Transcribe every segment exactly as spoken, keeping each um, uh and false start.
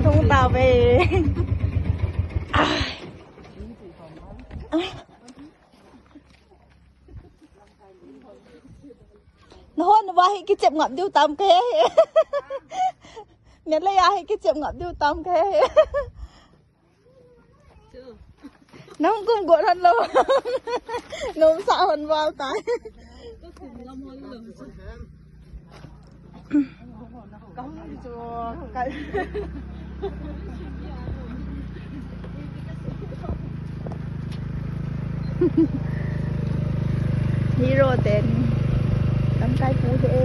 Tung ta ve. Ai. Nahon va hi kichep ngap diu tam ke. Nalei a hi kichep ngap diu tam ke. Nang kum got han lo. Nom sa hon val tai. Hero ten. Lamkai pu he.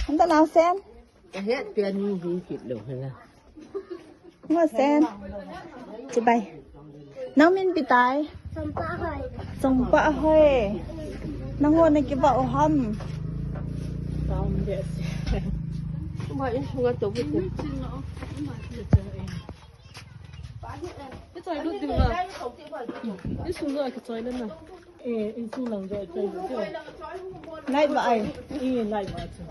Anta na sen. Ahet pian ni hi kit lo hala. Ngo sen. Chibai. Nang min pi tai. Songpa hoi. Songpa hoi. Nang ho na kiba o ham. Tam de se. Ba in sunga to bu. Kichoi lut ding la. Insung lo kichoi lut na. Eh, insung lang jo choi lut jo. Light ba ai? Eh, light ba chu.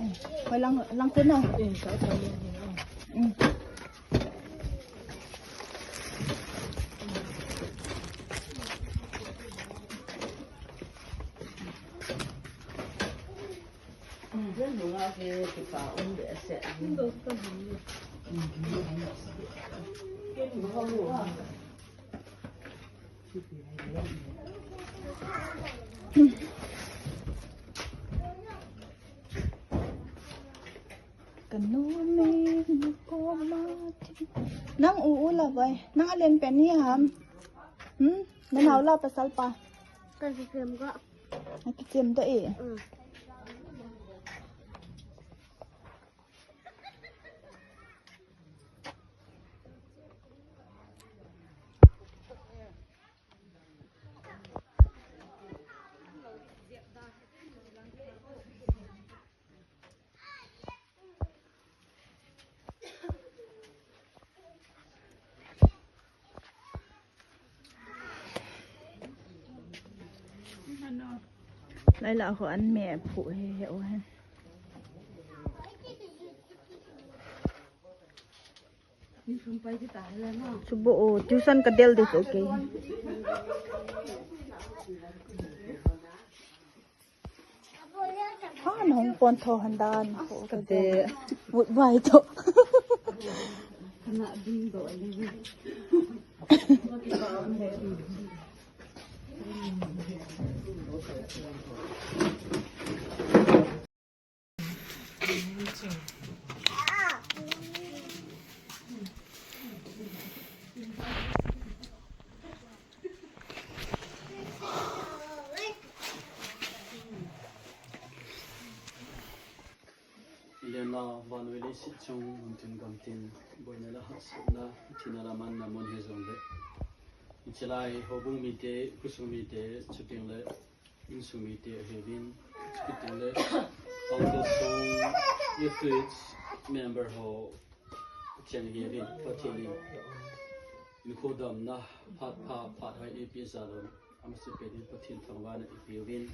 Hoi lang, lang kun na. Eh, sa sa. Mm. Ka nu me nu ko ma thi. Nang u u la vai. Nang alen pen ni ham. Hmm? Nang hau la pasal pa. Ka si kem ka. Aki kem da e. Mm. Lai la ho an me phu he he o he. Subo o tuition ka del de okay. Ha, nahung pon tho han dan. Ka de. Mut bai to. Kana ding do ni. Len la vanoi leiset chung mun tin gam tin boina le hahsatna, thina le manna mun hi jong le. Hiche lai houbung mite, khosung mite, chuteng le insung mite ahiuvin, chuteng le Uncle Song, F H member ho cheng ahiuvin, Pathen in hinkho damna, phat pha, phat hoi eipeh jal un, amasapen in Pathen thangvahna eipeh uvin.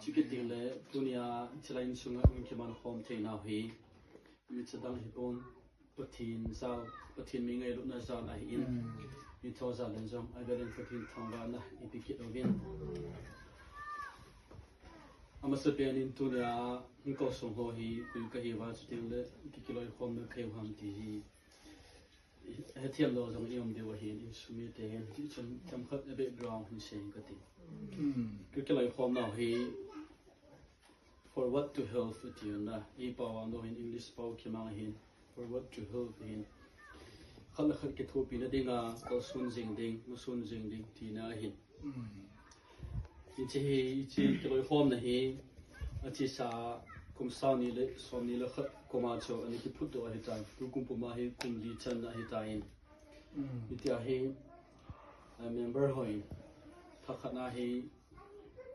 Chukit teng le, tunia hiche lai insunga hung kiman khom theinau hi, mi chadang hipon, Pathen jal, Pathen mi ngailutna jal ahin, mi tho jal in jong, avel in Pathen thangvahna eipeh kit uvin. Amasapen in tunia, hinkho sung ho hi, koi kahiuva chuteng le, ki, kiloikhomna kahiu ham ti hi, hethem lou jong i um diu ahin, insung mite hin, hichun themkhat a background hin sei kati. Hmm. Ka kiloikhomnau hi, Forward to Health ati na, i pao a no hin English pao kimang hin, Forward to Health hin. Khat le khat kithopina dinga, kalson jing ding, muson jing ding, tina ahin. Hmm. Hiche hi, hiche kiloikhomna hi, achesa kum sang ni le, som ni le khat kum a chu, ana kiphutdoh ahitan, tukum puma hi kum li channa ahitan. Mm. Hitia hi, a member hon, thakhat na hi,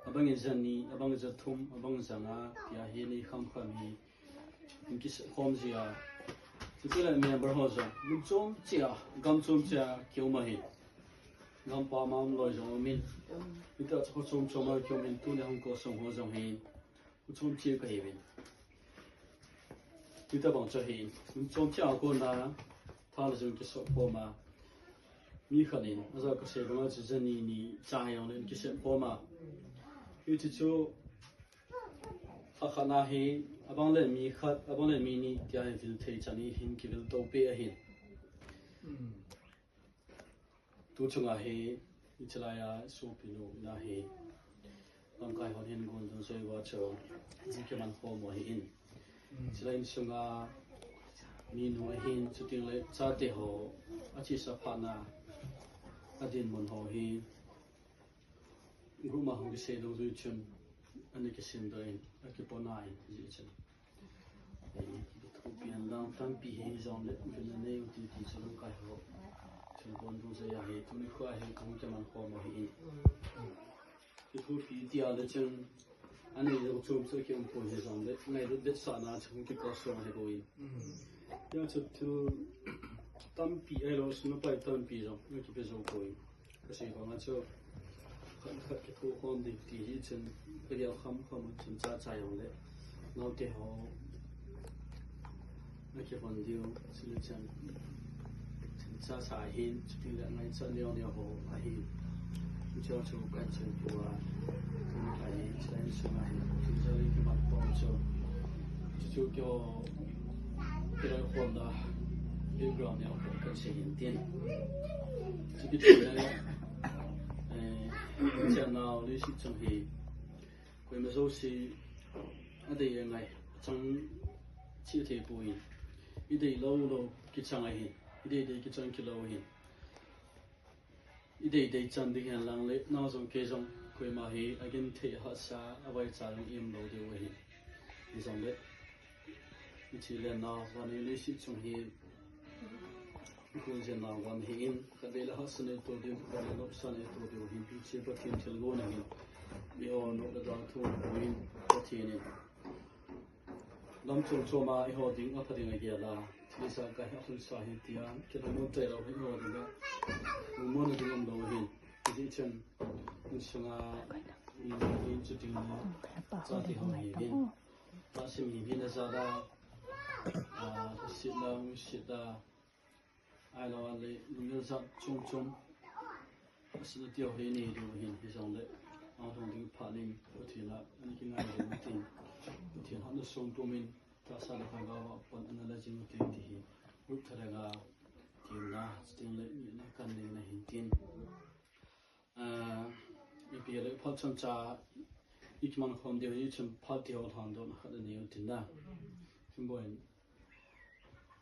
abang in ja ni, abang ja thum, abang ja nga, tia hi nei khamkham hi, in kikhom jia, Chule member ho jong, mun chom cheh a, gam chom cheh a kium ahi. Gam pam a um loi jong um in. Hitia chu kho chom chom a kium in, tuni hung kosong ho jong hi. Mun chom cheh kahiuvin. Hitabang chu ahi. Mun chom cheh a kona, tha le jung kisop khom a. Mi khat in, aja kasei banga chu jani ni cha jong le kisep khom a. Hichu chu, Lha khat na hi, abang le mi khat, abang le mi ni, tia hi vil thei chan hi hin kivil to peh ahin. Tu chunga hi, hiche laiya, sopi nu na hi, lamkai hon hin gon dun joi uva chu, hin kiman khom u ahin. Hiche lai insunga, minu ahin, chuteng le chate ho, achesa phat na, adinmun ho hi, Group ma hung kisei dungjuiyin chun, ana kisim doh in, akipona in, hijeh chun. Ei, kithopi hen lang tampi hijongle, vin anei u ti ti chu lamkai ho. Chun bon dungjui ahi, tuni khoa hi kahung kiman khom u ahi. Kithopi tia le chun, anei jong chom chu kium poi hijongle, ngailut vetsahna chu kikosong ahi bou in. Hijeh chun thil tampi ahilou, sum le pai tampi jong, ana kipe jou poi. Kasei banga chu, khat khat kithokhom ding ti hi chun, kagel kham kham chun chacha jongle, naote ho, nakivon diu, chule chun, chun chacha hin, chuteng le ngaichat neo neo ho ahin. Hiche chu kahin chun tua, tuni kha hi, chule insunga hin, chun jali kiman khom chu, chu chu keiho, Kiloikhomna background neo khat kasei hin tin. Chu kiti le, eh, channel leiset chung hi, koima jouse, adei angai, achang cheh thei poi. Idei lou lou kichang ahin, idei dei kichang kilou ahin. Idei dei chan ding hen lang le, nang jong kei jong, koima hi, agenthei hahsa, avaicha jong i-um lou diu ahi. Hijongle, ithi le na, vannoi leiset chung hi, ikholjen nau gam ahin, khatvei le hahsa neito diu, khatvei le nopsa neito diu ahin, hiche Pathen thilgon ahin, eiho nop le dal thu ahin, Pathen in. Lam chom chom a eiho ding apha ding agel a, thilsa kahi alhunsa ahi tia, kilhamon tailou hi eiho dinga, lungmonna ding umlou ahin. Hijeh chun, insunga, in, in chuteng le, chate ho hiuvin. Tahsim hiuvin ajat a, ah, lhasetna, lungsetna, ahilou le, lunggel jat chom chom. Asina tiu hi nei diu ahin, hijongle, ahung ding phat in, Pathen a, ana kingai diu ahin, Pathen hatna songpum in, tahsa le lhagao a pan ana la jing ute ti hi, group thadanga, temna, chuteng le, ngehna kan neina ahin tin. Ah, ipi le, phat chomcha, ikiman khom diu hi chun phat tihou lhandohna khat anei u tin na. Hiche bou in,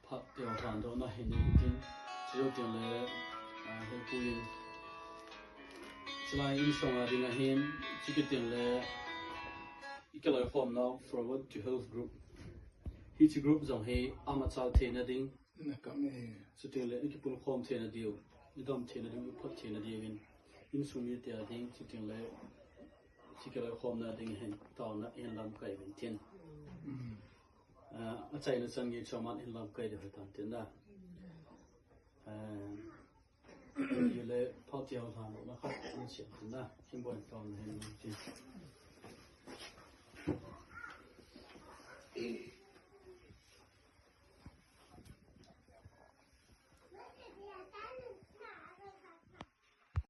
Phat tihou lhandohna hi nei u tin, chujou teng le, ah, hepu in, chulai insung a ding ahin, chukit teng le, ikiloikhomnau Forward to Health Group. Hiche group jong hi, amachal theina ding, chuteng le, ikipunkhom theina diu, idam theina diu, iphot theina diuvin, insung mite a ding, chuteng le, ikiloikhomna ding hin, taona hin lamkai uvin tin. Ah, achaina chan gei chu aman in lamkai diu ahitan tin na. Ah, ile phat tihou lhandohna khat in sei tin na. Hiche bou in taona hin tin.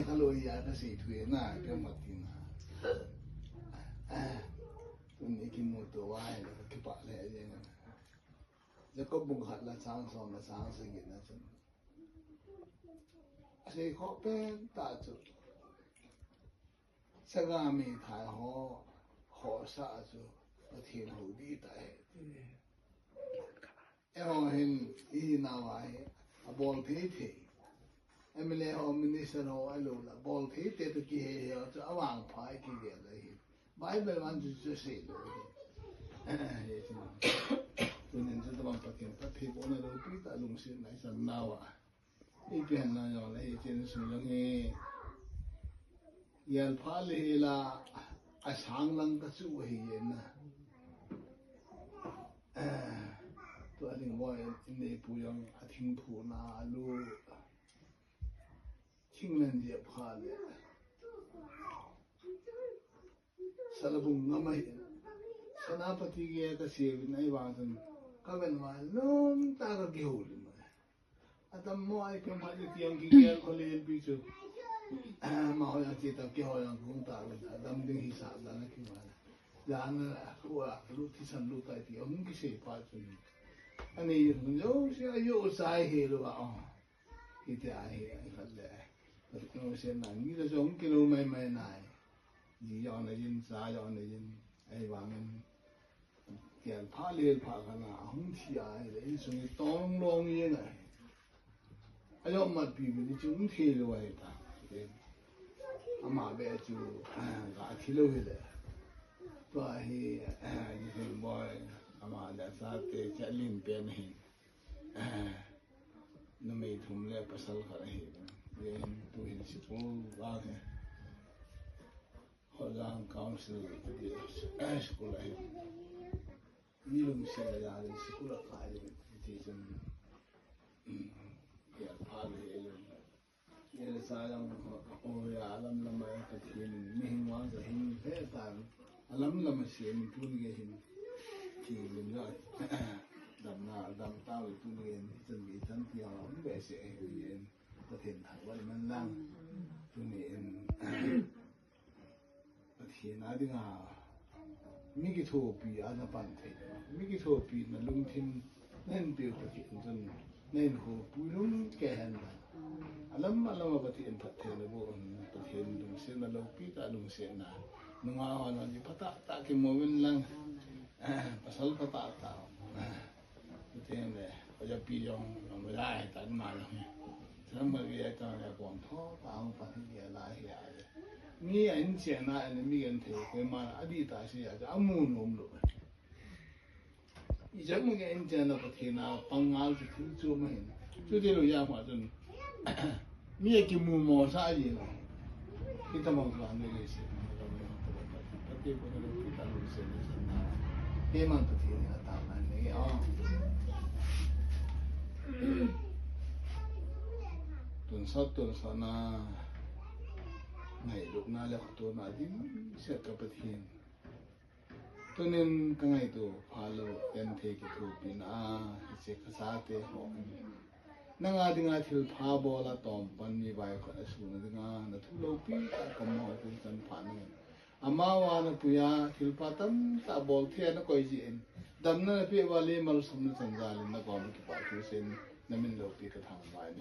Kaloiya kasei thu e na, keima tina. Tuni kimuto uva ahile, kakipah le jeng. Jacob bung khat le chang som le chang sagi na chun. Asei khoh pen tah chu. Chaga meithai ho, khohsah chu, Pathen hou ding tah ahi. Eiho hin, ihinau ahi, abol thei thei. M L A ho, minister ho, ahilouleh, abol thei thei toh kihei hei ho chu, avangpha kigel ahi. Bible man chu, chu seilou ahi. Hiche. Tunin chu tabang Pathen, Pathen phattheibohna loupi tah lungsetna isan nau a. Ipi henlang jongle hiche insung jong hi. Gelpha le hila asang lang kachu ahi na. Tua ding boi in nei pu jong a thing phu na a lu. Thing len jep kha le. Salabung ngam ahi. Senapati ge ka sievin ahivang chun ka ven ma lum ta ka kihoulim ahi. Adam mo ai pem hadi tiang kigel kholel pi chu. Ma hoi a chi ta kihoi ang kung ta ven. Adam ding hi sa dan a ki ma. Jan a khu a lu thisan lu tai ti hung kisei pa chu. Ani hung jo si a yo sai he lu a. Hiti ahi, ahi khat le. Pathen lungsetna, mi le jong kilou maimai nai. Ji jong le jin, cha jong le jin. Ahivangin, kel pha lel pha khat na, ahung thi ahi le, insung hi tong long jeng ahi. Ajong matpi mi chu um thei lou ahi ta. Ama beh chu, ga thi lou hi le. Tua hi, ji theng boi, ama le chate, chat lim pen hi. Numei thum le pasal khat ahi. Ven tu hin sikul vang hi. Hojang Council sikul ahi. Ni lungset le jang sikul a kai le ti chun. Kel pha le jong. Kel sa jong o ya lam lam a Pathen in mihing vang sa hin he tan. A lam lam a siam tuni gei hin. Thi lim la. Damna, dam tau le tuni gei hin. Chan gei chan ti a um behseh ahi. Pathen thangvah man lang. Tuni in Pathen a dinga mi kithopi a na pan thei. Mi kithopi na lungthim na hin peh Pathen chun na hin khopui lum kei hen lang. Alam alam a Pathen phatthei na boh un, Pathen lungsetna loupi tah lungsetna. Nungah hon hon ji phatah tah kimu uvin lang. Pasal phatah tah. Teng le, oja pi jong, oja ai tan ma jong. Sang ma ge ai tan le kon tho, ta hung pa hi ge la hi ai. Mi a in chen na, in mi gen thei, koima a di ta si a, a mu nom lou. Ijat mu ge in chen na Pathen a, pang ngal chu thu chu ma hin. Chu ti lou ya ma chun. Mi a kimu mo sa ji na. Kita mo ka ne le se. Pati ko ne kita lu se le sa na. He man Pathen ni ata man ne o. Tun sa tun sa na. Ngailutna le khatona dimset ka Pathen. Tunin ka ngaito pha lou, genthei kithopina a, hiche ka chate ho. Nanga dinga thilpha bol a tom pan mi vaikhot a suna dinga, na thu loupi tah ka mo a thil chan pha nangin. Amavang na puiya, thilpha tamtah bol thei a na koi jeh in. Damna na peh uva le malsomna chan jal in na kom kipah thu seiyin. Na min loupi ka thangvah e.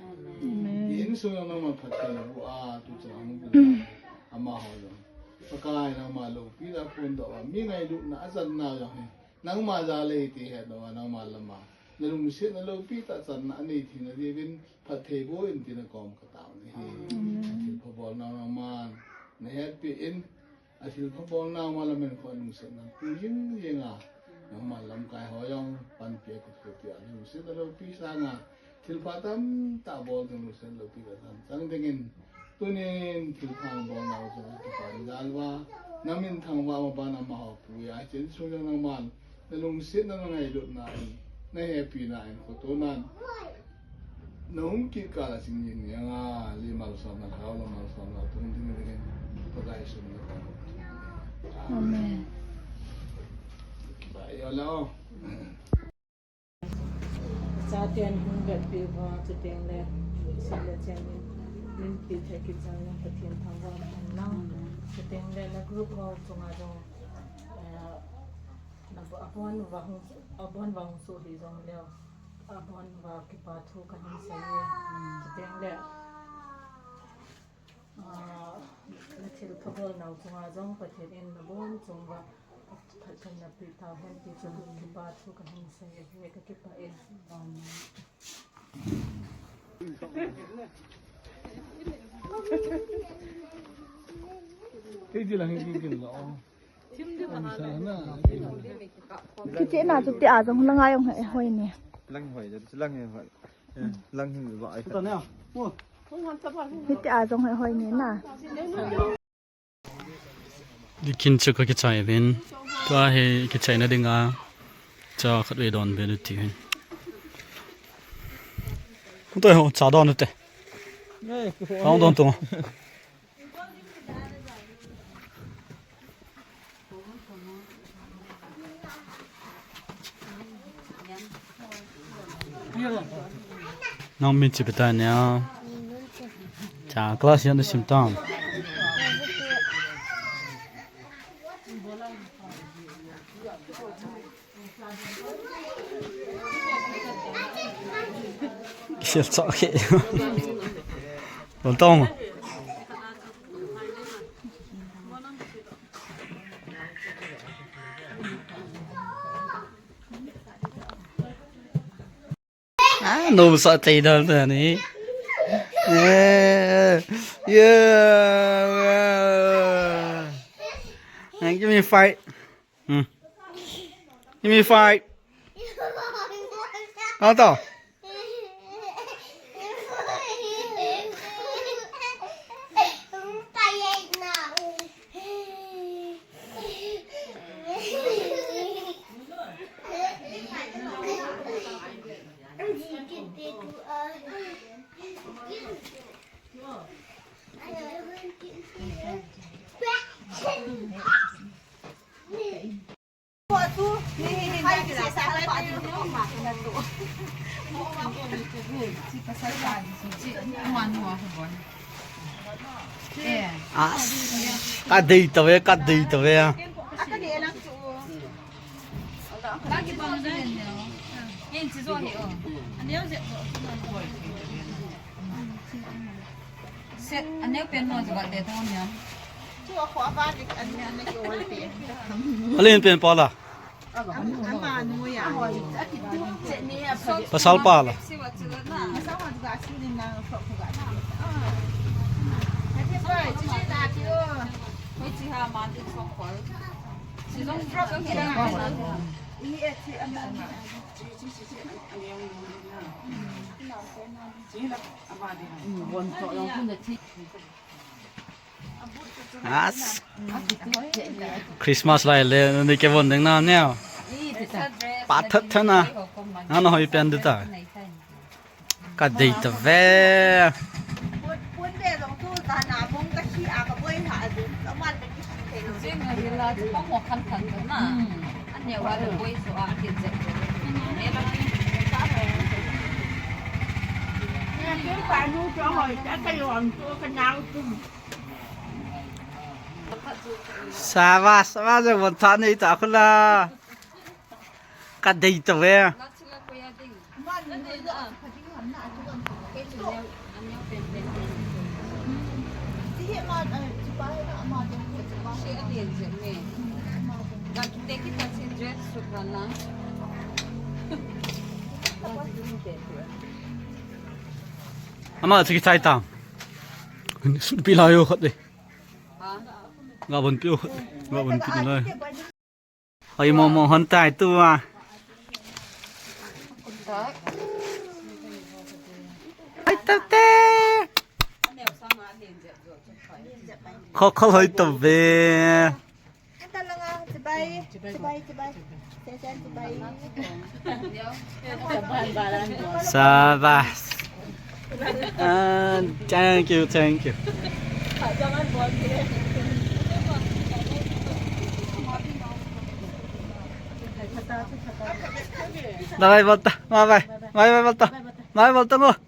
Amen. I insung jong nangman phatthei na boh a, tu chan a hung bil a, amaho jong. Pakai nangma loupi la phondoh a, mi ngailutna a channa jong hi. Nangma jal ahi ti het lou a, nangma lama. Na lungsetna loupi tah channa a nei theina diuvin phatthei boh in tin na kom ka tao nahi. Amen. Thilpha bol nau nangman na hetpi in, A thilpha bolna ma lamin kho lungsetna pu jing jing a. Nangma lamkai ho jong panpi a kithopi a lungsetna loupi sanga. Thilpha tamtah bol ding lungset loupi ka chang chang dingin. Tunin thilpha bolna u chu kipan jal uva. Na min thangvah ma bana amaho puiya chen su jong nangman. Na lungsetna na ngailutna in, na hepina in, khoto nan. Na hung kit kah a ching in, anga, li malsomna, hao la malsomna, tung ding ding in, Pakai sum na kong. Amen. Ba, yo la o. Chaten hung vet pi va, chuteng le, sum le chen in, min pi the kit chang in, Pathen thangvah in lang. Chuteng le, na group ho chunga jong, eh, Na bu-, abon uva hung, abon uva hung soh hih jong leu, abon uva kipa thu kahin sei e. Chuteng le, ah, na thilpha bolnau chunga jong Pathen in nabon chunga phatthei napeh tauhen ti chu kipa thu kahin sei e, ka kipah e. Amen. Kei ti lang hi kin lo. Kichehna chu tia jong lang a jong hoi ne. Lang hoi, lang hoi. Lang hi ba ai. Hitia jong hoi ne na. Dikhin chu ka kichai uvin. Tua hi kichaina dinga cha khatvei don uvin ati uvin. Hung to, hung cha don te. Hung don to. Nang min chi peta nia. Cha class yan sim tam. Kisel chok he. Lol tong. Ah, no sa chai dal ta ni. Yeah. Yeah. And give me fight. Hmm. Give me five. Ano to? As, ka dei tave, ka dei tave. Set, aneo pen mo jugal te to niam. Chu a kho a ba dik an, an ne ki ol te. Alen pen pa la. Ama nu ya. Pasal pa la. Masa ma juga si ni na frock ko ga. Ati boy, chi na ti o. Hoi chi ha ma ti frock ko. Si long frock ki na. Ni e ti ama. As. Christmas lai le, ni ke von ding na neo. Pa that that na. Na no hoi pen du ta. Ka dei tave. Sabas, sabas, jeng von tha nei ta khula. Ka dei tave. Ama chu kichai tam. Sut pi la yo khat de. Ga bon pi yo khat de. Ga bon pi lai. Oi, mo mo hon tai tu a. Oi, ta te. Kho kho hoi to ve. Sabas. Ah, thank you, thank you. Bye bye, bolta. Bye bye. Bye bye, bolta. Bye bye, bolta.